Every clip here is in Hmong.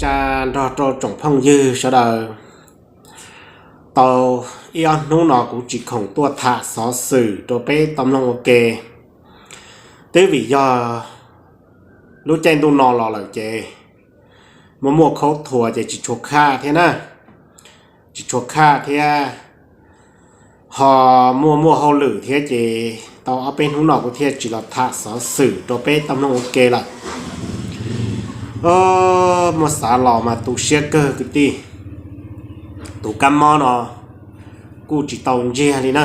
Tsa nrog rau tsoom phooj ywg sawv daws, tau ib ob hnub no kuv tsis khoom tuaj tham xov xwm rau peb tau mloog ua ke. Twb vim yog lub caij ntuj no los lawm ces muaj muaj khaub thuas ces tsis tshua khaj thiab na, tsis tshua khaj thiab ho muaj muaj hauj lwm thiab ces tau ob peb hnub no kuv thiaj tsis los tham xov xwm rau peb tau mloog ua ke lawm. Muaj xav los mas tu siab kawg kwv tij. Tus kab mob no kuj tsis tau ntsiag li na.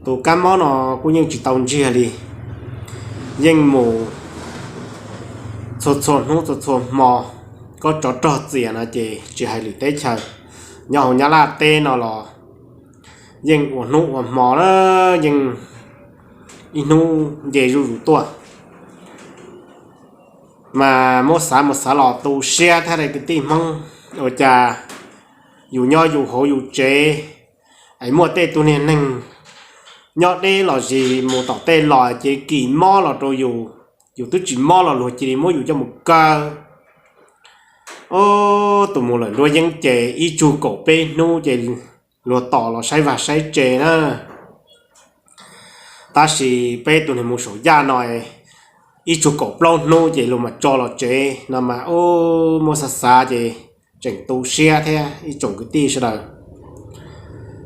Tus kab mob no kuj yeej tsis tau ntsiag li, yeej mus txhua txhua hnub txhua txhua hmo. Koj tsov rog txias no ces tsis hais lwm teb chaws, nyob hauv Nyab Laj teb no los yeej ua hnub ua hmo na, yeej ib hnub nce zuj zus tuaj. Mas muab xav mus xav los tu siab thiab kwv tij Hmoob. Ua cas yus nyob yus hauv yus tsev es muaj tej tug niag neeg nyob deb los zis mus tom tej los ces kis mob los rau yus, yus twb tsis mob los luag cia li muab yus coj mus kaw. Tus mus lawm nruab yeeb ces ib tsug kaum peb hnub ces luag tos los saib vaj saib tsev na. Tab sis peb tus niag mus saum yaj no ib tsug kaum plaub hnub ces luag mam tso los tsev no mas muab xav xav ces tseem tu siab thiab ib tsoom kwv tij sawv daws.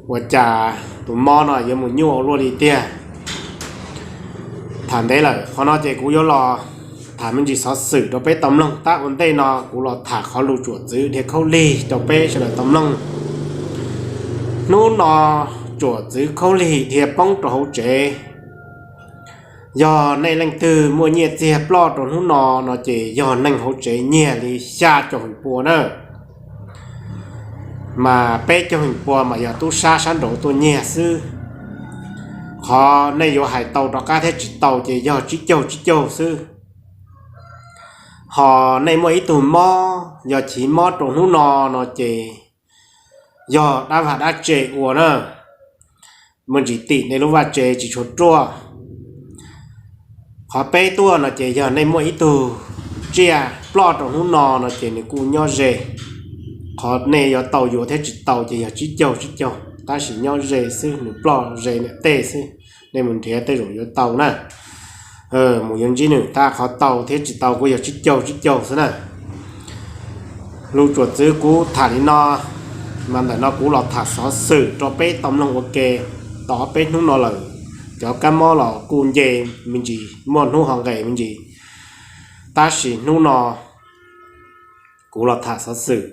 Ua cas tus mob no yuav mus nyuaj ua luaj li tiag. Tham ntev lawm, qhov no ces kuv yuav los tham me ntsis xov xwm rau peb tau mloog. Tab ua ntej no kuv los tham qhov lus tsuam txwv dhia khaub lig rau peb sawv daws tau mloog. Hnub no tsuam txwv khaub lig dhia poob rau hauv tsev. Yog nej leej twg muaj nyiaj txiag ploj rau hnub no no ces yog neeg hauv tsev nyiag li xya caum feem pua na. Mas peb caug feem pua mas yog tub sab sab nraud tuaj nyiag xwb. Qhov nej yuav hais tau rov qab thiab tsis tau ces yog tsib caug tsib caug xwb. Ho nej muaj ib tug mob, yog chiv mob rau hnub no no ces yog dab vaj dab tse ua na. Me ntsis tim nej lub vaj tse tsis tshua ruaj. Qhov peb tuaj no ces yog nej muaj ib tug tsiaj ploj rau hnub no no ces nws kuj nyob ze. Qhov nej yuav tau yuav thiab tsis tau ces yog tsib caug tsib caug, tab sis nyob ze xwb, nws ploj ze niam tej xwb. Nej mus nrhiav tej zaum yuav tau na. Mus yuav ntsib nws tab qhov tau thiab tsis tau kuj yog tsib caug tsib caug xwb na. Lus tsuam txwv kuv tham li no, mas ntawm no kuv los tham xov xwm rau peb tau mloog ua ke. Tau ob peb hnub no lawm, cov kab mob los kuj nce me ntsis, muaj hnub ho nqes me ntsis. Tab sis hnub no kuv los tham xov xwm,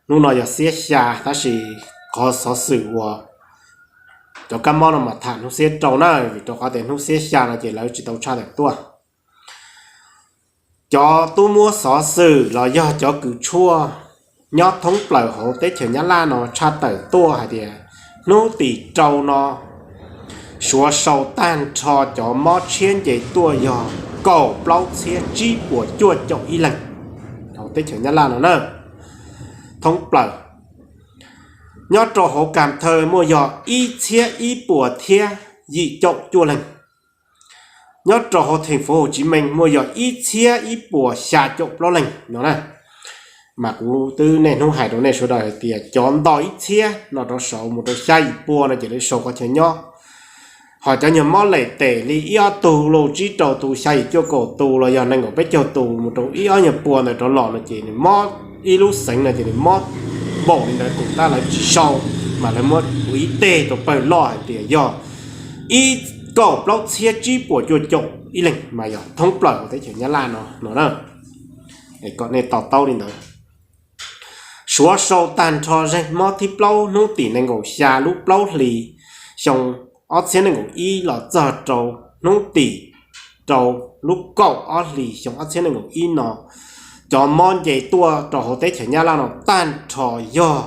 hnub no yog xiab xya, tab sis qhov xov xwm uas cov kab mob no mas tham hnub xiab rau na, vim rau qhov tias hnub xiab xya no ces lawv tsis tau tshaj tawm tuaj. Cov tub muab xov xwm los yog cov kws tshuaj nyob thoob plaws hauv teb chaws Nyab Laj no tshaj tawm tuaj hais tias hnub tim rau no Suav sau tag nrho cov mob tshiab nce tuaj yog kaum plaub txhiab tsib puas cuaj caum ib leeg hauv teb chaws Nyab Laj no na, thoob plaws. Nyob rau hauv Kam Thawj muaj yog ib txhiab ib puas thiab yim caum cuaj leeg. Nyob rau hauv Theej Fuv Hauv Tsiv Meej muaj yog ib txhiab ib puas xya caum plaub leeg no na. Mas kuv twb niaj hnub hais rau nej sawv daws hais tias cov nto ib txhiab no rov saud mus rau xya yim pua no ces lawv sau qhov chaw nyob. Ho cov nyuag mob lem tes li ib ob tug los tsib rau tus, xya yim cuaj kaum tus los yog nees nkaum peb caug tus mus rau ib ob nyuag pua ntawd rov los no ces nws mob ib lub xeev no ces nws mob npaum li ntawd tus tab lawv tsis sau, mas lawv muab ua ib teg rau pawg loj hais tias yog ib kaum plaub txhiab tsib puas cuaj caum ib leeg mas yog thoob plaws hauv teb chaws Nyab Laj no no na. Kom nej to taub li ntawd. Suav sau tag nrho zeeg mob thib plaub hnub tim nees nkaum xya lub plaub hlis xyoo ob txhiab nees nkaum ib los txog rau hnub tim rau lub kaum ob hlis xyoo ob txhiab nees nkaum ib no, cov mob nce tuaj rau hauv teb chaws Nyab Laj no tag nrho yog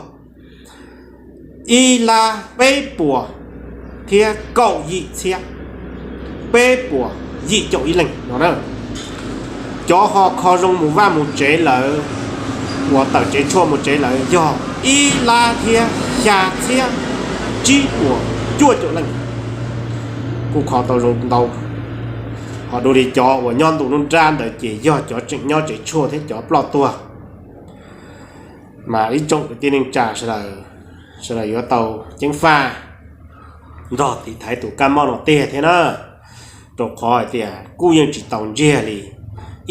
ib lab peb puas thiab kaum yim txhiab peb puas yim caum ib leeg no na. Cov ho kho zoo mus vaj mus tsev lawm, uas tawm tsev tshuaj mus tsev lawm yog ib lab thiab xya txhiab tsib puas cuaj caum leej. Kuj kho tau zoo ntau. Ho dua li cov uas nyob ntu nruab nrab ntawd ces yog cov tseem nyob tsev tshuaj thiab cov ploj tuag. Mas ib tsoom kwv tij neej tsa sawv daws, sawv daws yuav tau ceev faj nrog tiv thaiv tus kab mob no tiag thiab na, rau qhov hais tias kuj yeej tsis tau ntsiag li,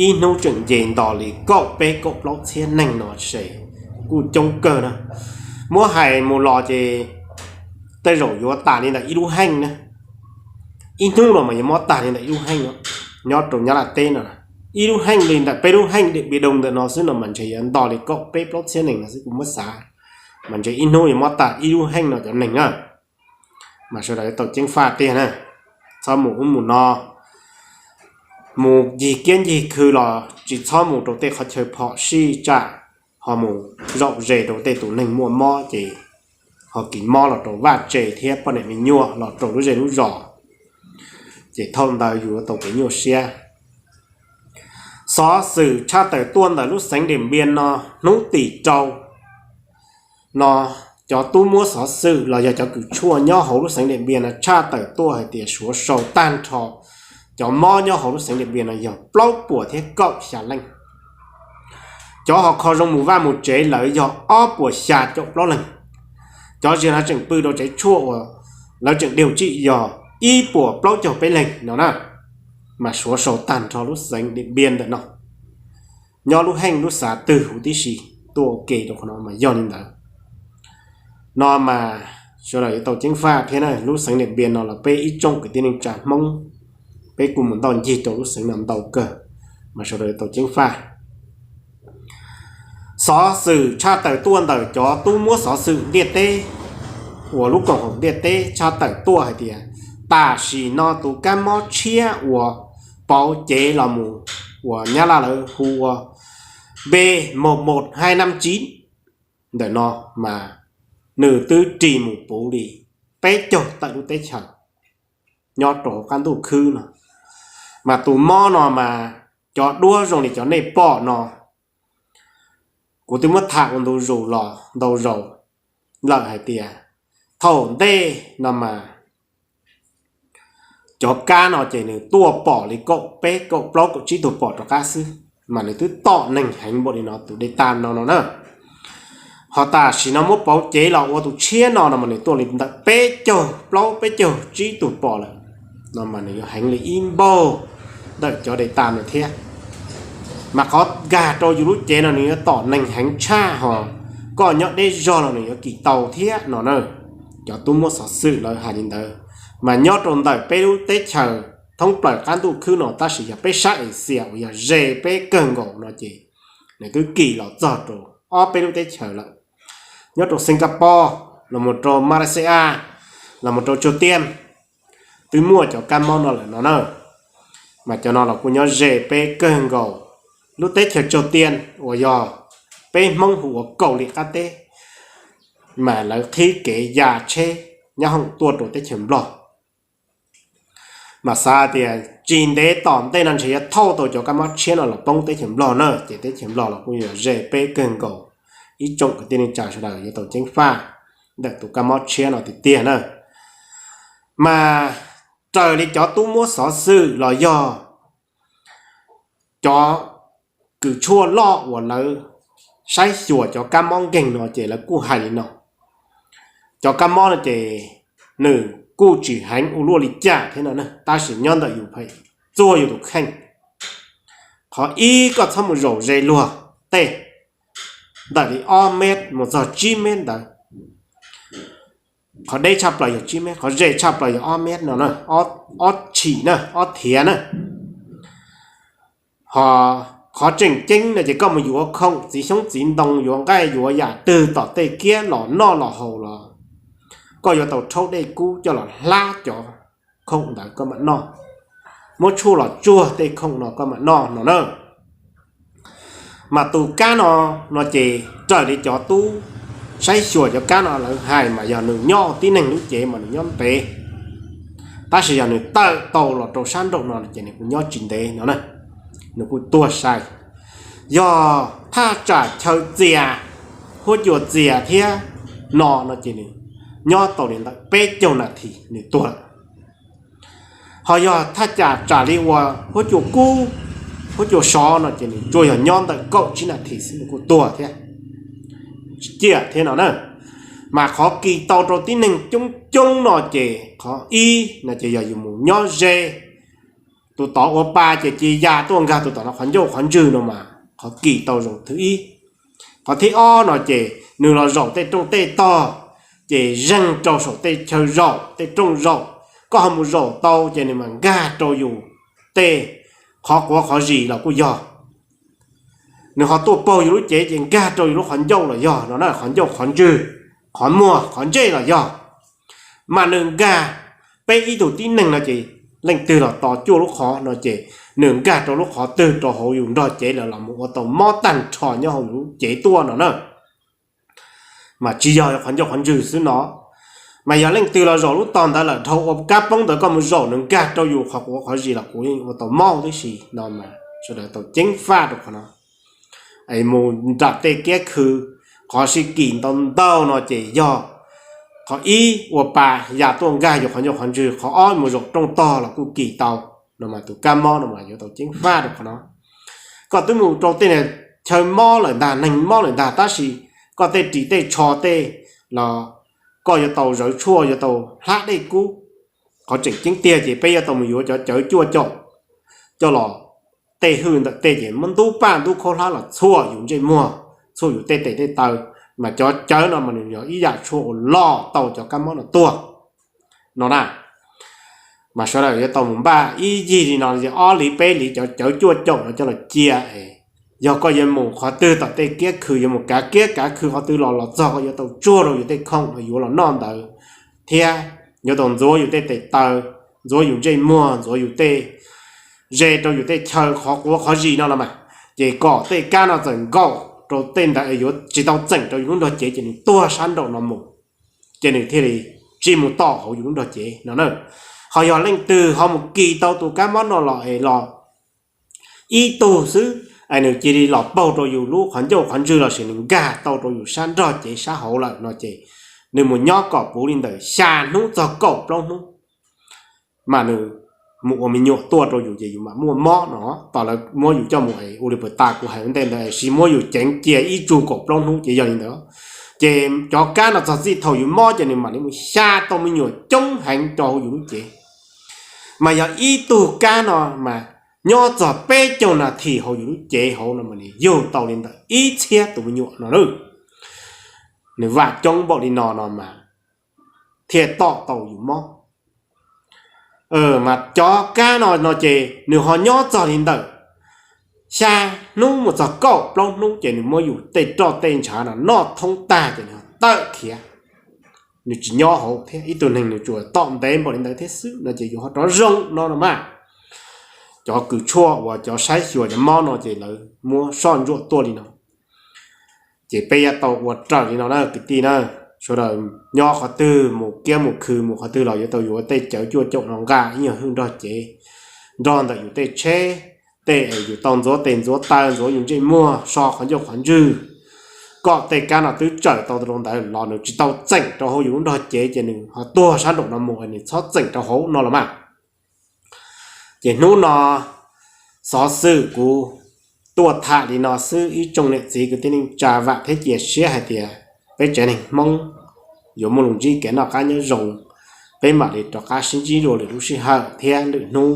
ib hnub tseem nce nto li kaum peb kaum plaub txhiab neeg no ces kuj coob kawg na. Muab hais mus los ces tej zaum yuav tas li ntawm ib lub heej na, ib hnub no mas yuav mob tag li ntawm ib lub heej no, nyob rau Nyab Laj teb no, ib lub heej li ntawm peb lub heej Diam Npiam Doo ntawm no xwb no mas ntshe yuav nto li kaum peb plaub txhiab neeg no xwb kuv muab xav, mas ntshe ib hnub yuav mob tag ib lub heej no cov neeg na. Mas sawv daws yuav tau ceev faj tiag na, txhob mus ub mus no, mus ncig kiab ncig khw los tsis txhob mus rau tej qhov chaw phom sij tsam ho mus zaum ze rau tej tus neeg muaj mob ces ho kis mob los rau vaj tse thiab poj niam me nyuam los rau lub zej lub zos, ces thaum ntawd yus yuav tau kev nyuaj siab. Xov xwm tshaj tawm tuaj ntawm lub xeev Diam Npiam no hnub tim rau no, cov tub muab xov xwm los yog cov kws tshuaj nyob hauv lub xeev Diam Npiam no tshaj tawm tuaj hais tias suav sau tag nrho cov mob nyob hauv lub xeev Diam Npiam no yog plaub puas thiab kaum xya leej. Cov ho kho zoo mus vaj mus tsev lawv yog ob puas xya caum plaub leeg. Cov zia no tseem pw rau tsev tshuaj uas lawv tseem diu tsim yog ib puas plaub caug peb leeg no na. Mas suav sau tag nrho lub xeev Diam Npiam ntawm no, nyob lub heej lub xav twg huv tib si, tuaj ua ke rau qhov no mas yog li ntawd. No mas sawv daws yuav tau ceev faj thiab na, lub xeev Diam Npiam no los peb ib tsoom kwv tij neej tsa Hmoob, peb kuj mus ntoj ncig rau lub xeev no ntau kawg, mas sawv daws yuav tau ceev faj. Xov xwm tshaj tawm tuaj ntawm cov tub muab xov xwm ntiaj teb uas lub koom haum ntiaj teb tshaj tawm tuaj hais tias tam sim no tus kab mob tshiab uas pauv cev los mus uas Nyab Laj lawv hu ua B một một hai năm chín ntawm no mas nws twb ris mus puv li peb caug tawm lub teb chaws nyob rau hauv qab ntuj khwb no. Mas tus mob no mas cov duab zoo li cov nej pom no, kuv twb muab tham ua ntu zus los ntau zaus lawm hais tias thaum ntej no mas cov kab no ces nws tuaj pom li kaum peb kaum plaub kaum tsib tug pom rov qab xwb, mas nws twb tom neeg heev npaum li no tus data no no na. Ho tam sim no muab pauv cev los ua tus tshiab no no mas nws tuaj li ntawm peb caug plaub peb caug tsib tug pom lawm, no mas nws yuav heev li ib npaug ntawm cov data no thiab. Mas qhov nkag rau yus lub cev no nws yuav tom neeg heev tshaj ho koj nyob deb zog los nws yuav kis tau thiab no na. Cov tub muab xov xwm lawv hais li ntawd. Mas nyob rau ntawm peb lub teb chaws thoob plaws qab ntuj khwb no tab sis yog peb sab Asia uas yog ze peb kawg nkaus no ces nws twb kis los txog rau ob peb lub teb chaws lawm. Nyob rau Singapore, los mus rau Malaysia, los mus rau Triều Tiên, twb muaj cov kab mob no lawm no na. Mas cov no los kuj nyob ze peb kawg nkaus. Lub teb chaws Triều Tiên uas yog peb Hmoob hu ua Kaus Lim qab teb, mas lawv qhib kev ya tsheb nyab hoom tuaj rau teb chaws Nplog. Mas xav tias tsis ntev tom ntej no ntshe yuav thauj tau cov kab mob tshiab no los poob teb chaws Nplog na, ces teb chaws Nplog los kuj yog ze peb kawg nkaus, ib tsoom kwv tij neej tsa sawv daws yuav tau ceev faj ntawm tus kab mob tshiab no tiag tiag na. Mas raws li cov tub muab xov xwm los yog cov kws tshuaj loj uas lawv saib xyuas cov kab mob nkeeg no ces lawv kuj hais li no, cov kab mob no ces nws kuj tsis heev ua luaj li cas thiab no na, tab sis nyob ntawm yus phem, txuag yus tus kheej. Qhov ib, koj txhob mus zaum ze luag tej ntawm li ob mev mus txog tsib mev ntawd. Qhov deb tshaj plaws yog tsib mev, qhov ze tshaj plaws yog ob mev no, ob tshim na, ob thiav na. Ho qhov tseem ceeb no ces koj mus yuav khoom txiv xyoob txiv ntoo, yuav nqaij yuav yam twg tom tej kiab los noj los haus los, koj yuav tau rhaub dej kub coj los hlab cov khoom ntawd koj mam noj, muab tshuaj los tsuag tej khoom no koj mam noj no na. Mas tus kab no, no ces raws li cov tub saib xyuas cov kab no lawv hais mas yog nws nyob tib neeg lub cev mas nws nyob ntev, tab sis yog nws tawm tau los rau sab nraum no ces nws kuj nyob tsis ntev no na, nws kuj tuag sai. Yog thaj tsam chaw txias, huab cua txias thiab no no ces nws nyob tau li ntawm peb caug nas this nws tuag lawm. Ho yog thaj tsam tsam li uas huab cua kub, huab cua sov no ces nws tsuas yog nyob ntawm kaum tsib nas this xwb nws kuj tuag thiab. tsis ciaj thiab no na. Mas qhov kis tau rau tib neeg coob coob no ces qhov ib no ces yog yus mus nyob ze, tus tod ua pa ces cia ya tuaj nkag tus tom no qhov ncauj qhov ntswg no mas qhov kis tau zaum thib ib. Qhov thib ob no ces nws los zaum tej rooj tej tog, ces zeeg rau saum tej chaw zaum tej rooj zaum, koj ho mus zaum tau ces nws mam nkag rau yus tej qhov quav qhov zis los kuj yog. Nws ho tuaj paug yus lub cev ces nkag rau yus lub qhov ncauj los yog no na, qhov ncauj qhov ntswg, qhov muag qhov ntsej los yog. Mas nws nkag, peb ib tug tib neeg no ces leej twg los tos cuaj lub qhov no ces nws nkag rau lub qhov twg rau hauv yus nrog cev lawm los mus ua tau mob tag nrho nyob hauv yus lub cev tuaj no na. Mas tsis yog qhov ncauj qhov ntswg xwb no, mas yog leej twg los zaum lub tog ntawd lawm dhau ua kab poob ntawd koj mus zaum nws nkag rau yus qhov quav qhov zis los kuj yeej ua tau mob tib si no mas sawv daws tau ceeb faj rau qhov no. Es mus nram tej kiab khw, qhov sib kis ntau ntau no ces yog qhov ib ua pa ya tuaj nkag yus qhov ncauj qhov ntswg, qhov ob mus zaum rooj tog los kuj kis tau no mas tus kab mob no mas yuav tau ceeb faj rau qhov no. Koj twb mus rau tej chaw mob lawm ntag, neeg mob lawm ntag tab sis koj tej ris tej tsho tej los koj yuav tau zawv tshuaj, yuav tau hlab dej kub. Qhov tseem ceeb tiag ces peb yuav tau mus yuav cov cawv cuaj caum coj los, tej hwj ntawm tej ces muab ntub paj ntub khaub hlab los txhuam yus ntsej muag, txhuam yus tej tes tej taw, mas cov cawv no mas nws yog ib yam tshuaj uas loj tau cov kab mob no tuag no na. Mas sawv daws yuav tau mus npaj ib yig li no, ob li peb li cov cawv cuaj caum no coj los cia es yog koj yuav mus qhov twg tom tej kiab khw, yuav mus kav kiab kav khw qhov twg los los txog koj yuav tau tsuag rau yus tej khoom uas yuav los noj ntawd, thiab yuav tau ntxuav yus tej tes taw, ntxuav yus ntsej muag, ntxuav yus tej, ze rau yus tej chaw qhov quav qhov zis no los mas, ces kom tej kab no txawm nkaum rau tej ntawd yuav tsis tau txeem rau yus lub nrog cev ces nws tuag sab nraum no mus, ces nws thiaj li tsis mus tom hauv yus lub nrog cev no na. Ho yog leej twg ho mus kis tau tus kab mob no los es los ib tug xwb, es nws cia li los paug rau yus lub qhov ncauj qhov ntswg lossis nws nkag tau rau yus sab nrog cev sab hauv lawm no ces nws mus nyob kom puv li ntawm xya hnub txog kaum plaub hnub, mas nws mus ua me nyuam tuaj rau yus ces yus mam muaj mob no. Tos lawv muab yus coj mus es ua li puas tas kuv hais ua ntej ntawd es sis muab yus ceev cia ib tsug kaum plaub hnub ces yog li ntawd. Ces cov kab no txog txij thaum yus mob ces nws mam li mus xya tau me nyuam coob heev rau hauv yus lub cev. Mas yog ib tug kab no mas nyob txog peb caug nas this hauv yus lub cev hauv no mas nws yug tau li ntawm ib txhiab tus me nyuam no na. Nws vam coob npaum li no no mas thiaj tom tau yus mob. Mas cov kab no no ces nws ho nyob txog li ntawm xya hnub mus txog kaum plaub hnub ces nws muab yus tej roj tej ntshav no noj thoob tag ces nws tawm khiav, nws tsis nyob hauv thiab. Ib tug neeg nws tsuas tom ntev npaum li ntawd thiab xwb no ces yus ho rov zoo no no mas. Cov kws tshuaj uas cov saib xyuas cov mob no ces lawv muab soj ntsuam tuaj li no. Ces peb yuav tau ua raws li no na kwv tij na. Sawv daws nyob qhov twg mus kiab mus khw mus qhov twg los yuav tau yuav tej cawv cuaj caum no nqa ib nyuag hwj nrog cev, nrog ntawm yus tej tsheb, tej yus tau ntxuav tes ntxuav taw ntxuav yus ntsej muag so qhov ncauj qhov ntswg, kom tej kab no twb tsawm tau rau ntawd los nws tsis tau txeem rau hauv yus lub nrog cev ces nws ho tuag sab nraum no mus nws txhob txeem rau hauv no los mas. Ces hnub no xov xwm kuv tuaj tham li no xwb ib tsoom niam txiv kwv tij neej tsa, vam thiab cia siab hais tias peb tsev neeg Hmoob yuav muaj lus ntsib kev noj qab nyob zoo, peb mam li rov qab sib ntsib dua lwm lub sij hawm thiab lwm hnub.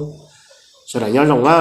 Sawv daws nyob zoo na.